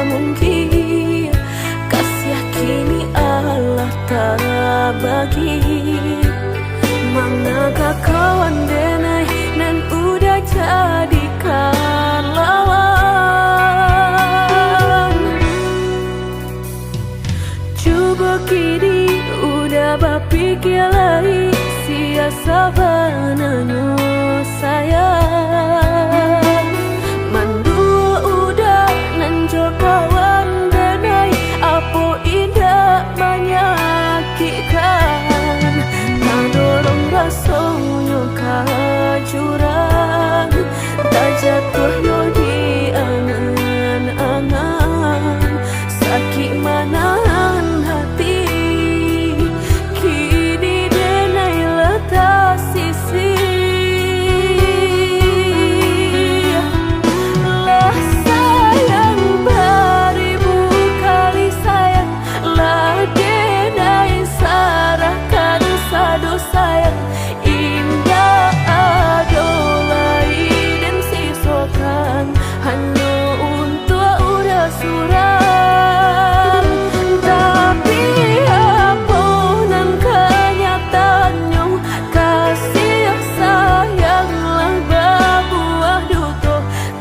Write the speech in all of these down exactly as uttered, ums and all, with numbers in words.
Mungkin kasiah kini alah tabagi. Manga ka kawan denai nan udah jadikan lawan? Cubo kini udah bapikia lai, sia sabananyo sayang. Manduo udah nan jo kawan denai, apo indak manyakikkan? Tadorong rasonyo ka jurang, tajatuah yo di angan-angan. Sakik manahan hati, kini denai lah tasisih. Lah sayang baribu kali sayang, lah denai sarahkan sado sayang. Indak ado lai den sisokan, hanyo untuak urang surang. Tapi, apo nan kanyataannyo, kasiah sayang lah babuah duto.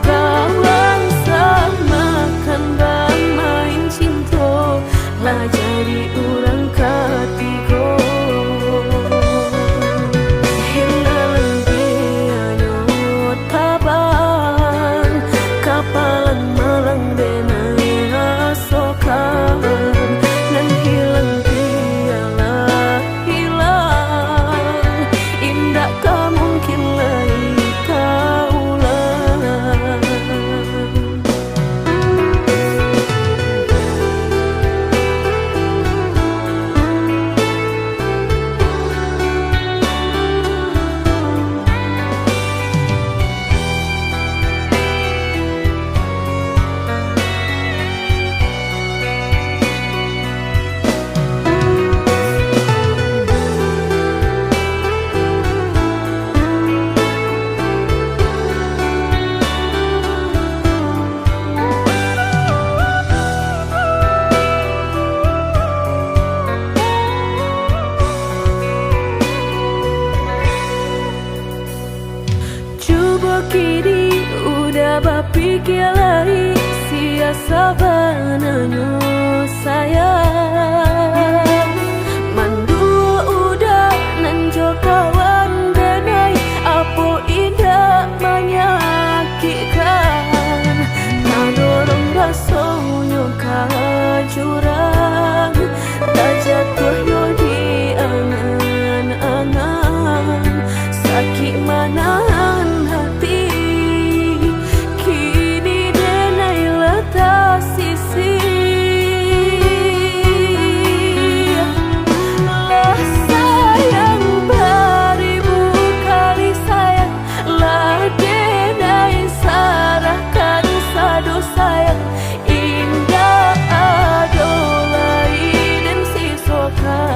Kawan samakan bamain cinto, lah jadi urang katigo. Hilang pianyo taban, kapalan malang denai rasokan. Nan hilang pialah hilang, indak ka mungkin lai ka ulang. Cubo kini udah bapikia lai, sia sabananyo sayang. Manduo udah nan jo kawan denai, apo indak manyakikkan? Tadorong rasonyo ka jurang, tajatuah yo di angan-angan. Sakik manahan hati, kini denai lah tasisih. Lah sayang baribu kali sayang, lah denai sarahkan sado sayang. Indak ado lai den sisokan.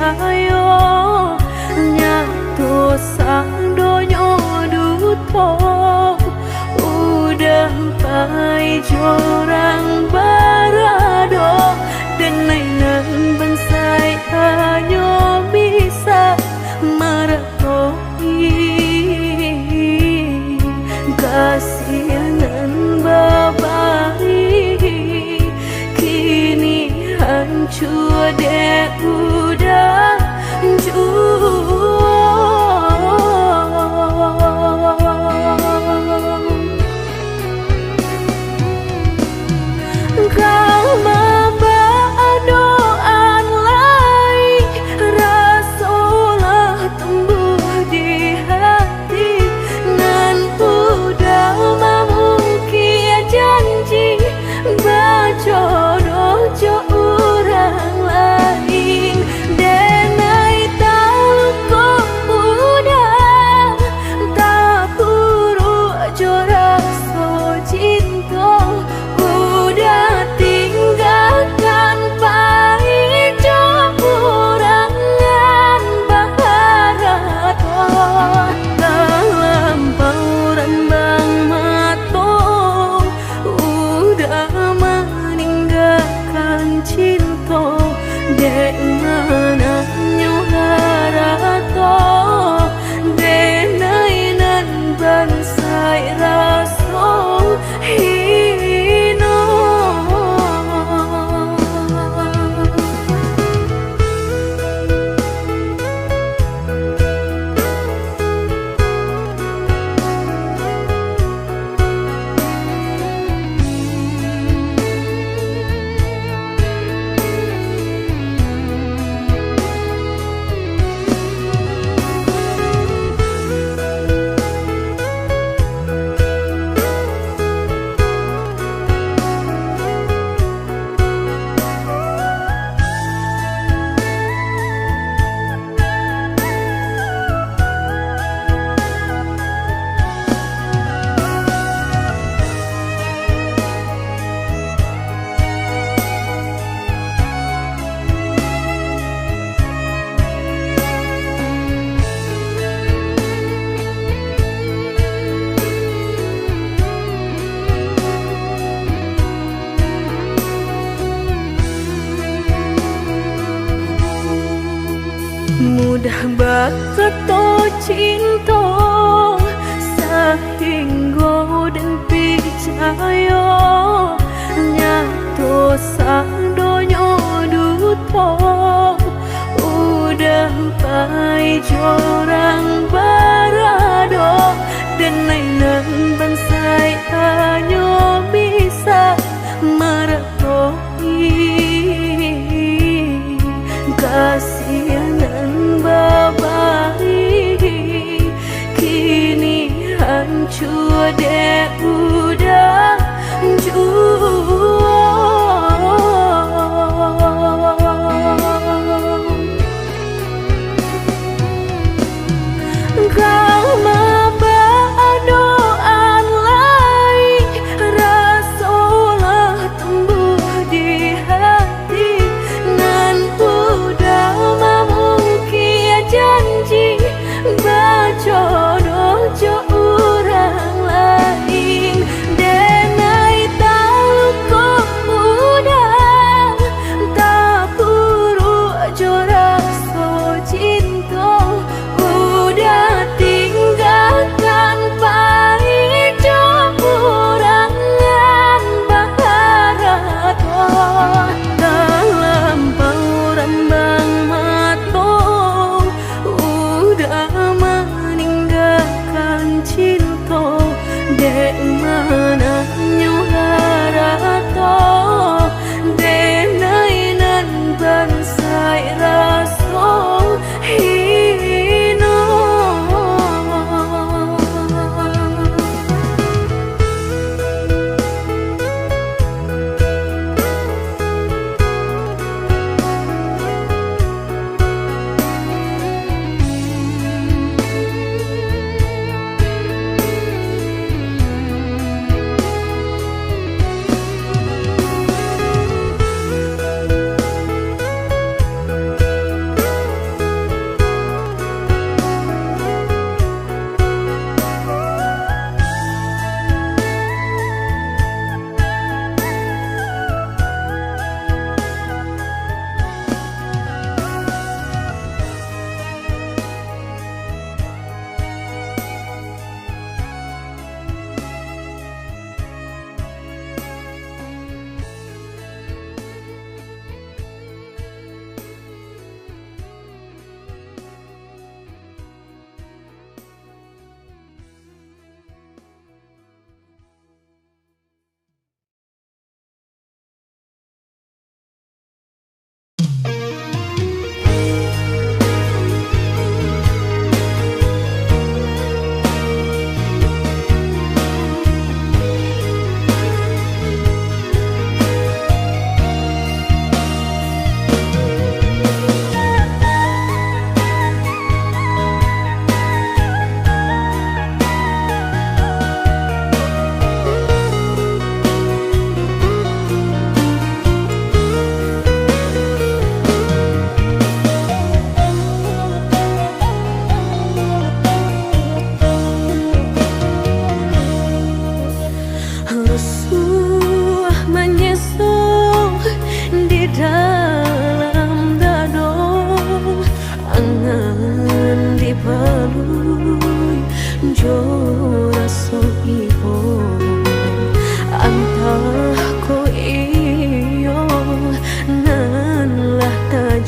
Ayo, nyato sadonyo duto, udah pai jo urang barado, denai nan bansaik hanyo bisa maratoi. Kasian nan babayia, kini hancua dek udan juo. Ka mambaa doa lai, raso lah tumbuah di hati. Nan udah mamungkia janji, bajodoh jo urang lain. Denai taluko udah, tapuruak jo raso cinto, udah tinggakan pai jo urang nan baharato. Talampau rambang mato, udah maninggakan cinto, dek mananyo harato, denai nan bansaik raso hino. Mudah bakato cinto, sahinggo den picayo, nyato sadonyo duto, udah pai jo urang barado, denai nan bansaik hanyo bisa maratoi. Kasian nan babayia, kini hancua dek udan juo. Ka mambaa doa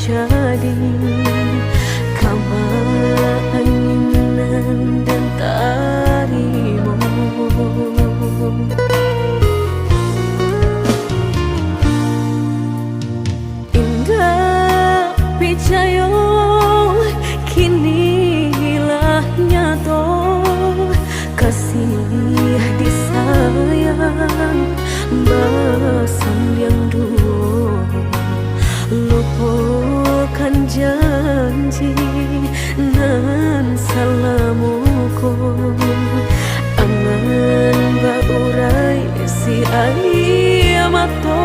Jadi, kama angin nan den tarimo. Indak picayo, kini lah nyato, kasih disayang basandiang duo. Lupokan janji nan salamo ko, angan baurai si aia mato.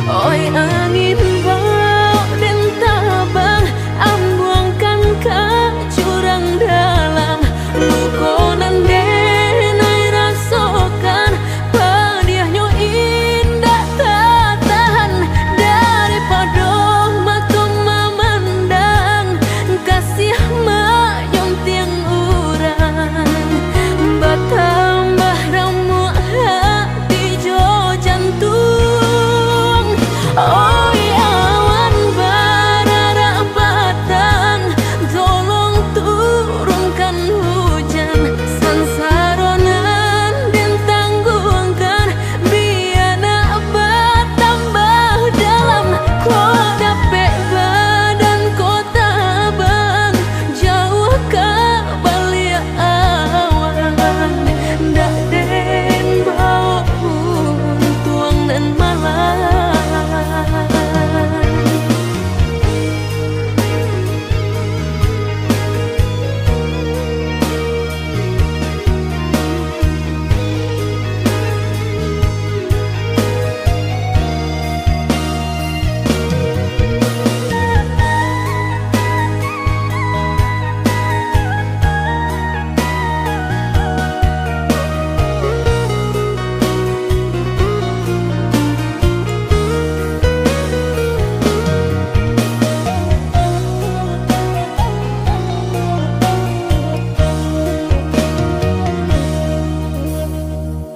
Oi angin, bao den tabang, ambuangkan ka jurang dalam. Luko nan den ai rasokan, padiahnyo indak tatahan. Daripado mato mamandang, kasih mayuntiang urang, batambah ramuak hati jo jantuang. Oi awan bararak patang, tolong turunkan hujan. Sansaro nan den tangguangkan, bia nak batambah dalam. Kok dapek badan ko tabang, jauah ka baliak awan, ndak den bao untuang nan malang.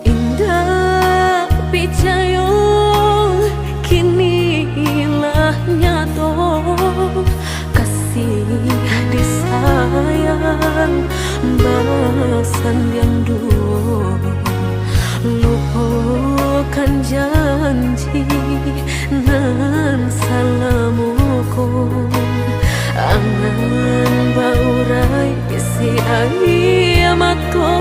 Indak picayo, kini lah nyato, kasih disayang basandiang duo. Lupokan janji nan salamo ko, angan baurai si aia mato.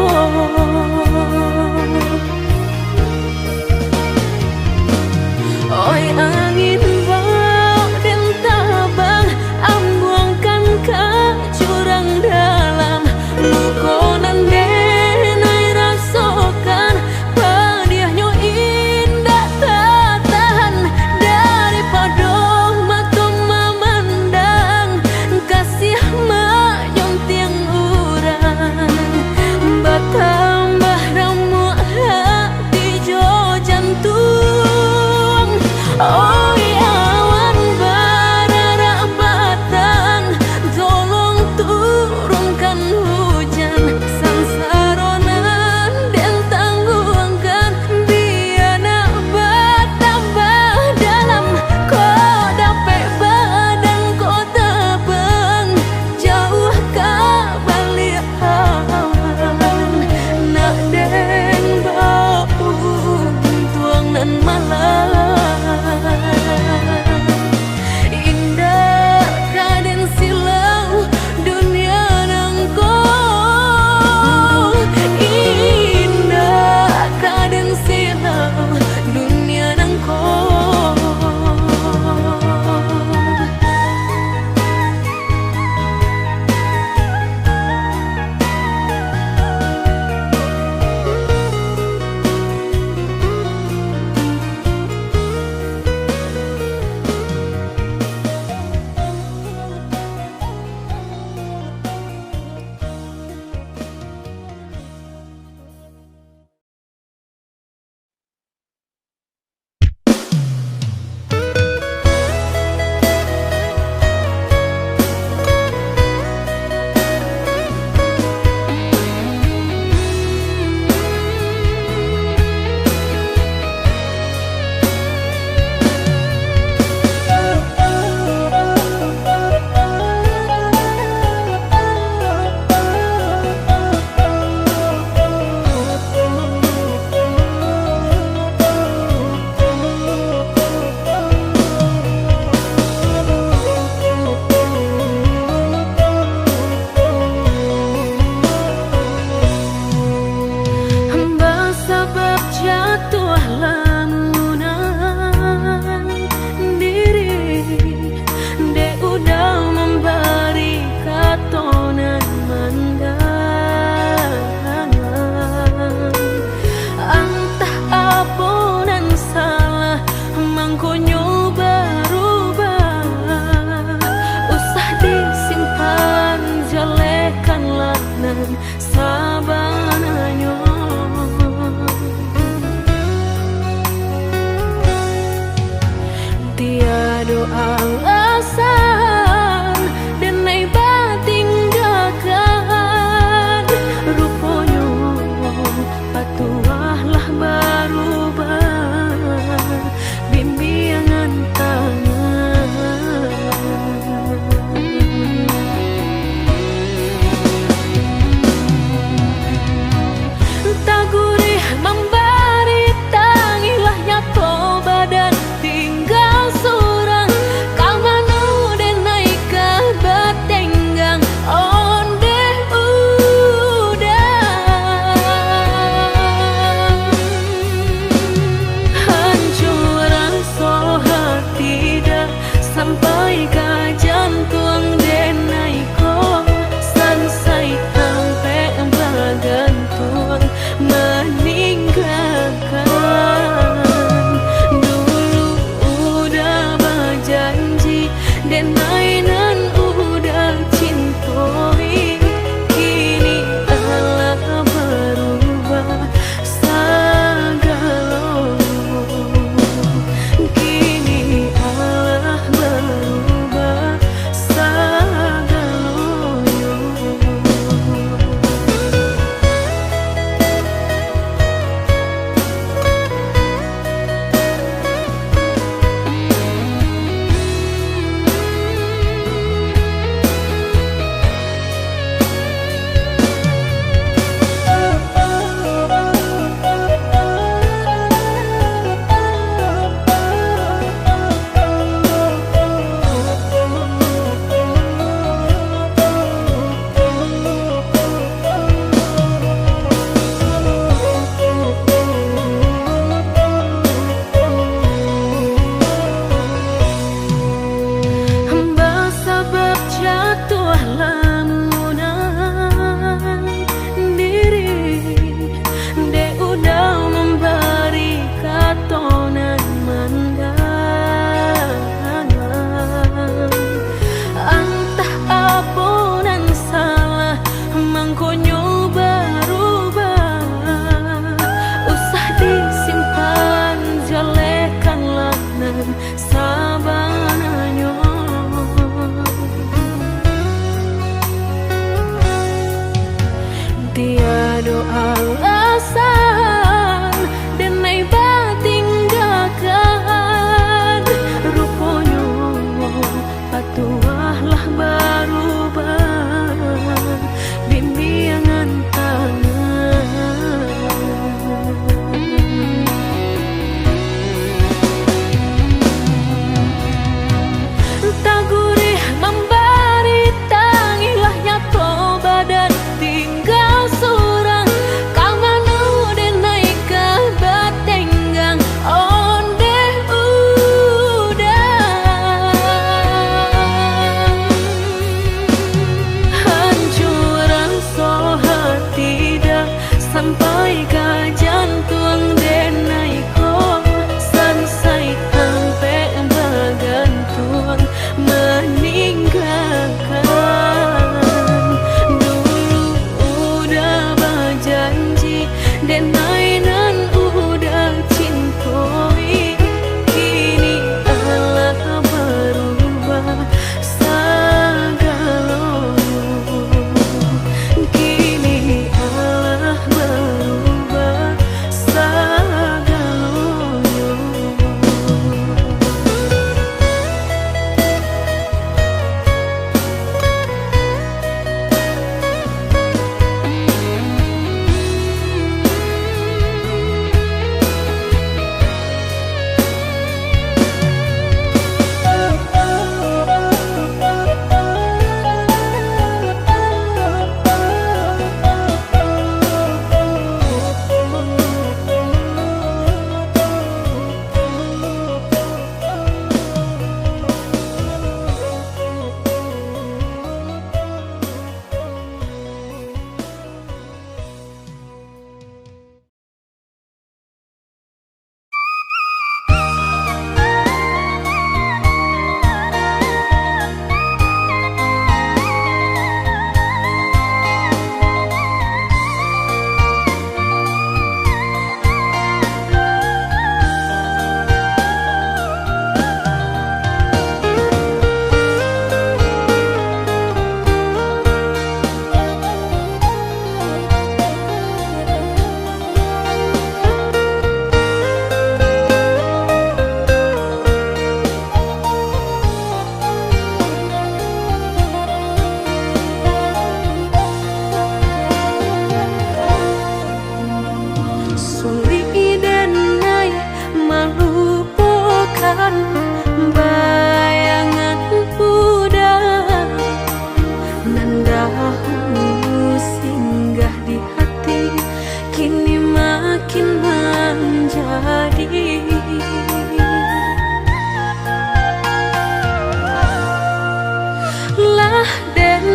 Oi angin, bao den tabang, ambuangkan ka jurang dalam. Luko nan den ai rasokan, padiahnyo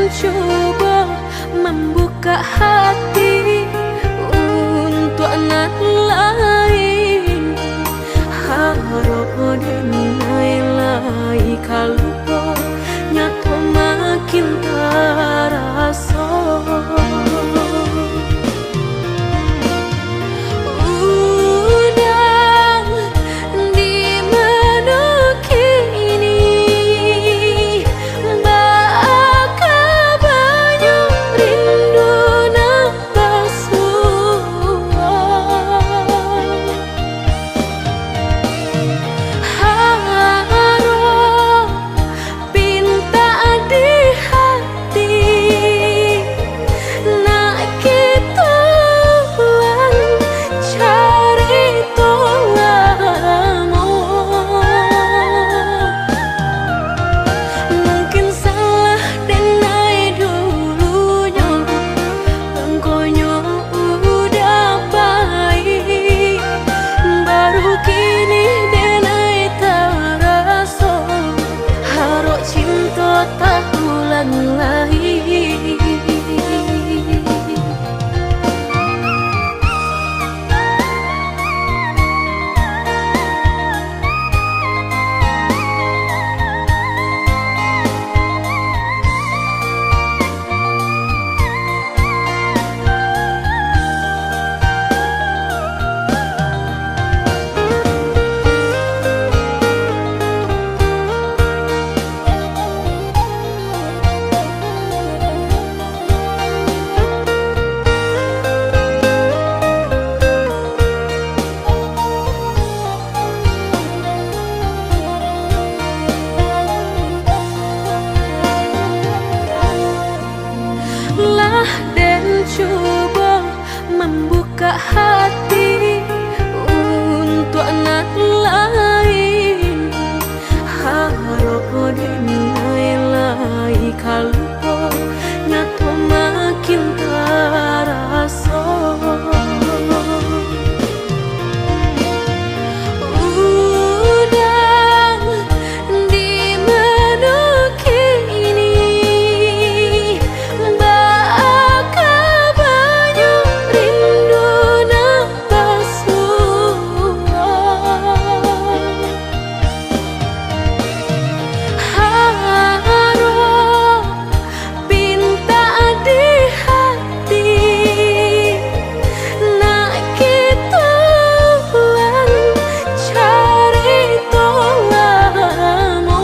Cubo mambukak hati untuak nan lain. Harok den lai ka lupo, nyato makin taraso. Uda di mano kini, baa kabanyo rindu nan basuo. Harok pintak di hati, nak kito ulang carito lamo. Mungkin salah den ai dulunyo, bangkonyo uda pai, baru kini den ai taraso, harok cinto taulang lai. Lah den cubo mambukak hati untuak nan lain. Harok den ai lai ka lupo, nyato makin taraso. Uda di mano kini, baa kabanyo rindu nan basuo. Harok pintak di hati, nak kito ulang carito lamo.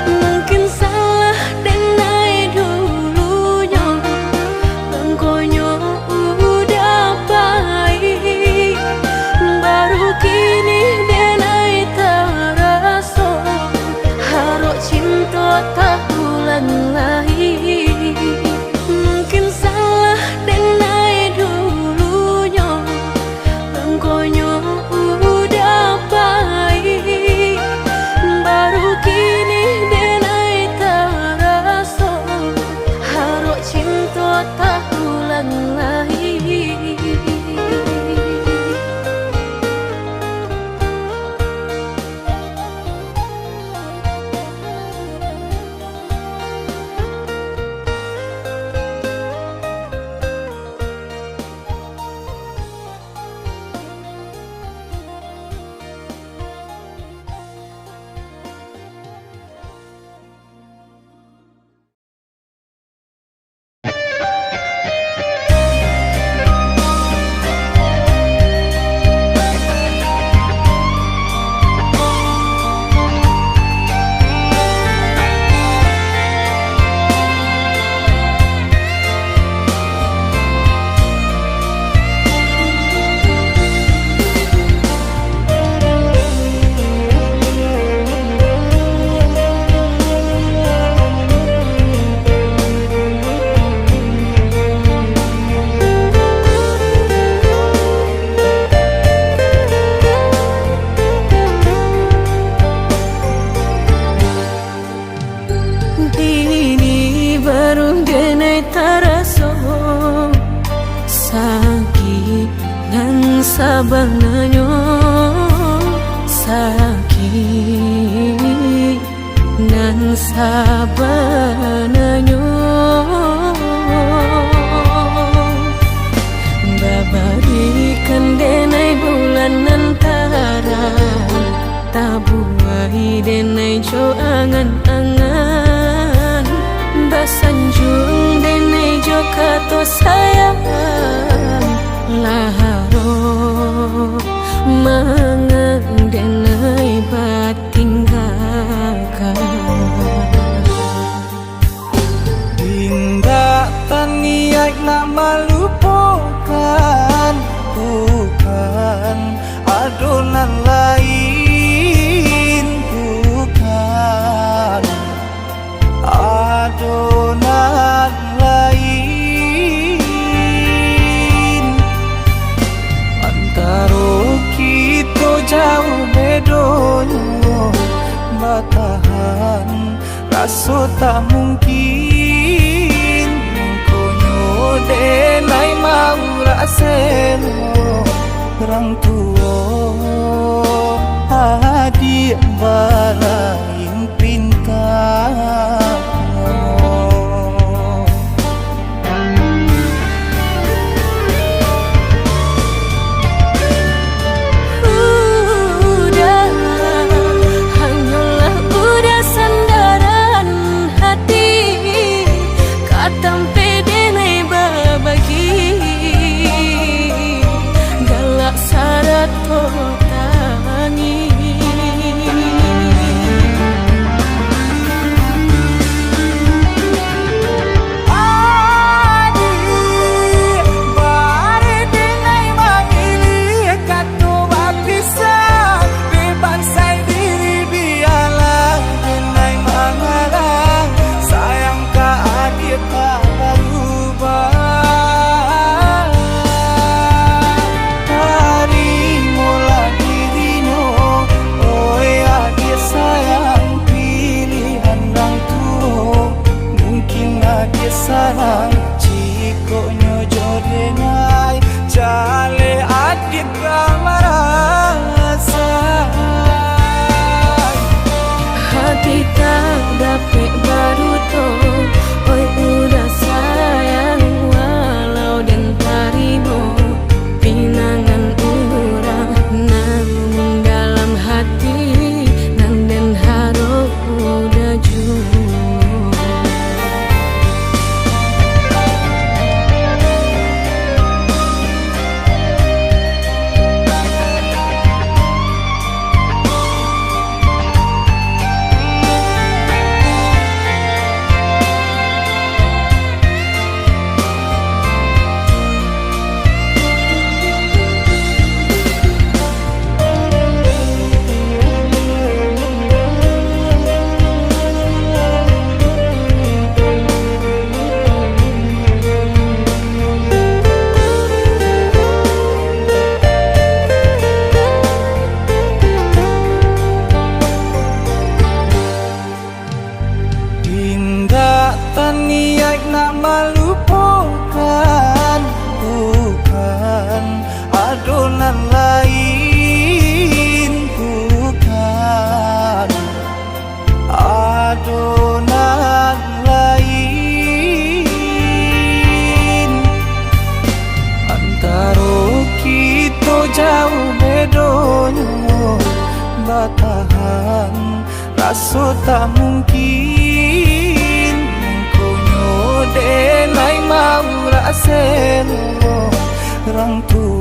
Mungkin salah den ai dulunyo, bangkonyo uda pai, baru kini den ai taraso, harok cinto taulang lai. Mungkin salah den ai dulunyo, bangkonyo uda pai, baru kini den ai taraso, harok cinto taulang lai. Kini baru den ai taraso sakik nan sabananyo, sakik nan Sabananyo, babarikan denai bulan nan tarang, tabuai denai jo angan-angan, basanjuang denai jo kato sayang, lah aro mangan denai bat tinggakan. Indak taniaik nak malupokan, bukan ado nan lain, bukan ado nan lain. Antaro kito jauah bedonyo, batahan raso tak mungkin. Mangkonyo denai maurak selo, rang tuo adiak balain pinta. Udah, hanyolah udah sandaran hati, ka tampek denai babagi, galak sarato tangih. Adiak, bareh denai mangilih kato bapisah, dek bansai diri bialah denai mangalah, sayang ka adiak tak barubah. Tarimolah dirinyo, oi adiak sayang, pilihan rang tuo. Mungkin adiak sanang, jikoknyo jo denai, jaleh adiak ka marasai. Hati tak dapek baduto, oi udah sayang, walau den tarimo pinangan urang, namun dalam hati nan den harok udah juo. Indak taniaik nak malupokan, bukan ado nan lain, bukan ado nan lain. Antaro kito jauah bedonyo, batahan raso tak mungkin. Mangkonyo denai maurak selo, rang tuo